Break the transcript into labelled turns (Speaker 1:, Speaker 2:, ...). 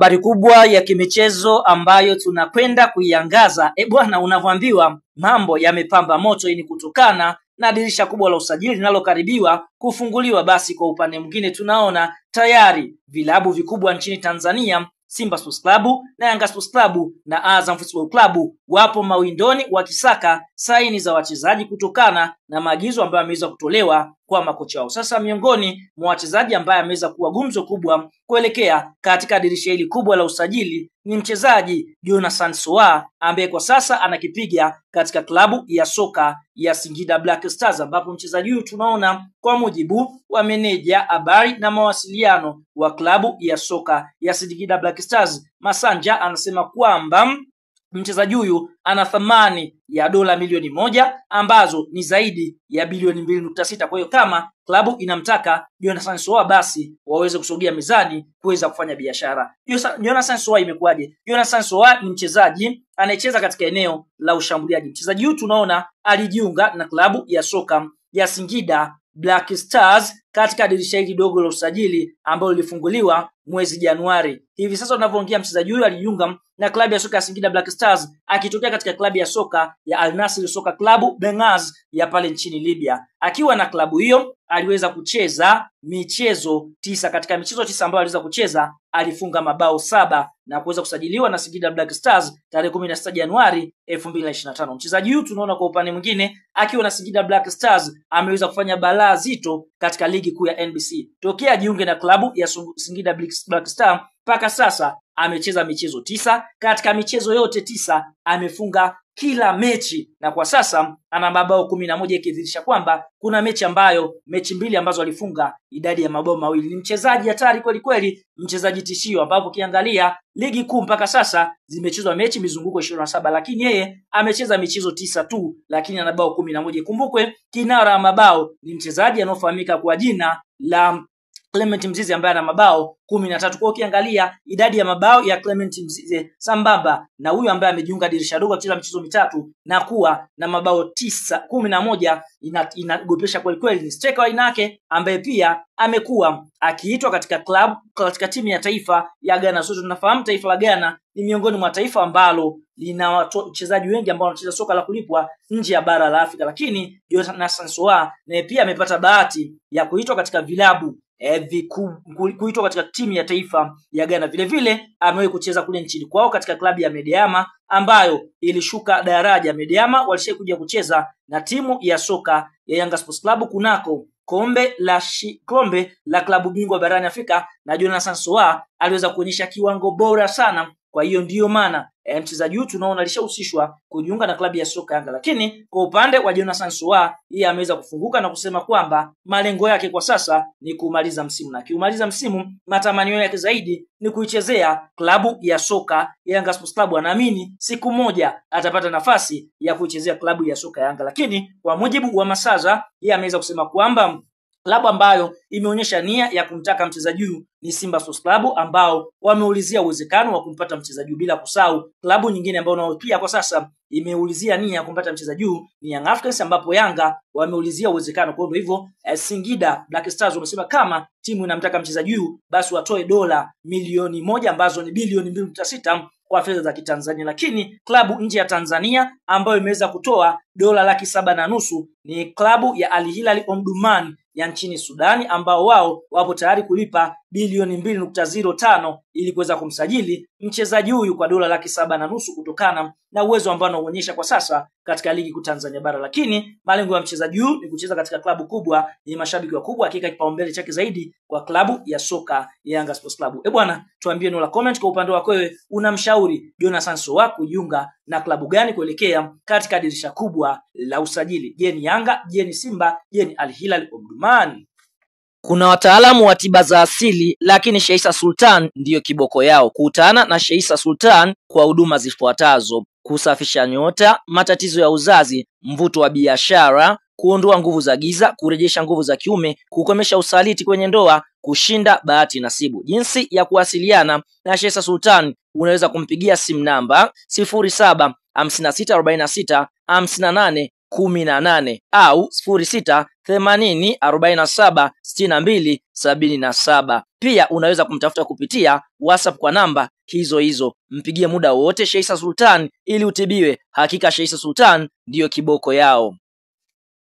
Speaker 1: Habari kubwa ya kimichezo ambayo tunakwenda kuiangaza, bwana, unavyoambiwa mambo yamepamba moto. Hii ni kutokana na dirisha kubwa la usajili linalokaribiwa kufunguliwa. Basi kwa upande mwingine tunaona tayari vilabu vikubwa nchini Tanzania, Simba Sports Club na Yanga Sports Club na Azam Football Club wapo mawindoni wakisaka saini za wachezaji kutokana na maagizo ambayo yameweza kutolewa kwa makocha wao. Sasa miongoni mwa wachezaji ambaye ameweza kuwa gumzo kubwa kuelekea katika dirisha hili kubwa la usajili ni mchezaji Jonathan Soa ambaye kwa sasa anakipiga katika klabu ya soka ya Singida Black Stars, ambapo mchezaji huyu tunaona kwa mujibu wa meneja habari na mawasiliano wa klabu ya soka ya Singida Black Stars Masanja anasema kwamba mchezaji huyu ana thamani ya dola milioni 1 ambazo ni zaidi ya bilioni 2.6. Kwa hiyo kama klabu inamtaka Jonathan Soa basi waweze kusogea mezani kuweza kufanya biashara. Jonathan Soa imekuwaje? Jonathan Soa ni mchezaji anayecheza katika eneo la ushambuliaji. Mchezaji huyu tunaona alijiunga na klabu ya soka ya Singida Black Stars katika dirisha hili dogo la usajili ambalo lilifunguliwa mwezi Januari. Hivi sasa tunavyoongea, mchezaji huyu alijiunga na klabu ya soka ya Singida Black Stars akitokea katika klabu ya soka ya Al Nassr Soccer Club Benghazi ya pale nchini Libya. Akiwa na klabu hiyo aliweza kucheza michezo 9. Katika michezo 9 ambayo aliweza kucheza alifunga mabao 7 na kuweza kusajiliwa na Singida Black Stars tarehe 16 Januari 2025. Mchezaji huyu tunaona kwa upande mwingine akiwa na Singida Black Stars ameweza kufanya balaa zito katika ligi kuu ya NBC. Tokea ajiunge na klabu ya Singida Black Stars mpaka sasa amecheza michezo 9. Katika michezo yote 9 amefunga kila mechi na kwa sasa ana mabao 11, ikidhihirisha kwamba kuna mechi ambayo mechi 2 ambazo alifunga idadi ya mabao 2. Ni mchezaji hatari kweli kweli, mchezaji tishio, ambapo ukiangalia ligi kuu mpaka sasa zimechezwa mechi mizunguko 27, lakini yeye amecheza michezo 9 tu, lakini ana bao 11. Kumbukwe kinara mabao ni mchezaji anaofahamika kwa jina la Clement Mzize ambaye ana mabao 13. Kwa ukiangalia idadi ya mabao ya Clement Mzize sambamba na huyu ambaye amejiunga dirisha dogo akicheza michezo 3 na kuwa na mabao 11 inagopesha kweli kweli. Ni striker wa aina yake ambaye pia amekuwa akiitwa katika club, katika timu ya taifa ya Ghana. Sote tunafahamu taifa la Ghana ni miongoni mwa taifa ambalo lina wachezaji wengi ambao wanacheza soka la kulipwa nje ya bara la Afrika, lakini Jonathan Soa naye pia amepata bahati ya kuitwa katika vilabu kuitwa katika timu ya taifa ya Ghana. Vile vile amewahi kucheza kule nchini kwao katika klabu ya Medeama ambayo ilishuka daraja. Medeama walishakuja kucheza na timu ya soka ya Yanga Sports Club kunako kombe la klabu bingwa barani Afrika, na Jonathan Soa aliweza kuonyesha kiwango bora sana. Kwa hiyo ndiyo maana mchezaji huyu tunaona alishahusishwa kujiunga na klabu ya soka Yanga. Lakini kwa upande wa Jonathan Soa, yeye ameweza kufunguka na kusema kwamba malengo yake kwa sasa ni kumaliza msimu, na akiumaliza msimu matamanio yake zaidi ni kuichezea klabu ya soka Yanga Sports Club. Anaamini siku moja atapata nafasi ya kuichezea klabu ya soka Yanga. Lakini kwa mujibu wa Masaza, yeye ameweza kusema kwamba klabu ambayo imeonyesha nia ya kumtaka mchezaji huyu ni Simba Sports Club, ambao wameulizia uwezekano wa kumpata mchezaji huyu, bila kusahau klabu nyingine ambayo nao pia kwa sasa imeulizia nia ya kumpata mchezaji huyu ni Young Africans, ambapo Yanga wameulizia uwezekano. Kwa hivyo Singida Black Stars wamesema kama timu inamtaka mchezaji huyu basi watoe dola milioni 1 ambazo ni bilioni 2.6 kwa fedha za Kitanzania. Lakini klabu nje ya Tanzania ambayo imeweza kutoa dola 750,000 ni klabu ya Al Hilal Omdurman ya nchini Sudani, ambao wao wapo tayari kulipa bilioni 2.05 ili kuweza kumsajili mchezaji huyu kwa dola 750,000 kutokana na uwezo ambao anaonyesha kwa sasa katika ligi kuu Tanzania bara. Lakini malengo ya mchezaji huyu ni kucheza katika klabu kubwa yenye mashabiki wakubwa, hakika kipaumbele chake zaidi kwa klabu ya soka ya Yanga Sports Club. Bwana, tuambie neno la comment kwa upande wako wewe, unamshauri Jonathan Soa kujiunga na klabu gani kuelekea katika dirisha kubwa la usajili? Je, ni Yanga? Je, ni Simba? Je, ni Al Hilal Omdurman? Kuna wataalamu wa tiba za asili, lakini Sheisa Sultan ndiyo kiboko yao. Kutana na Sheisa Sultan kwa huduma zifuatazo: kusafisha nyota, matatizo ya uzazi, mvuto wa biashara, kuondoa nguvu za giza, kurejesha nguvu za kiume, kukomesha usaliti kwenye ndoa, kushinda bahati nasibu. Jinsi ya kuwasiliana na Sheisa Sultan, unaweza kumpigia simu namba 07 56 46 58 18 au 06 80 47 62 77. Pia unaweza kumtafuta kupitia WhatsApp kwa namba hizo hizo. Mpigie muda wote Sheisa Sultan ili utibiwe. Hakika Sheisa Sultan ndiyo kiboko yao.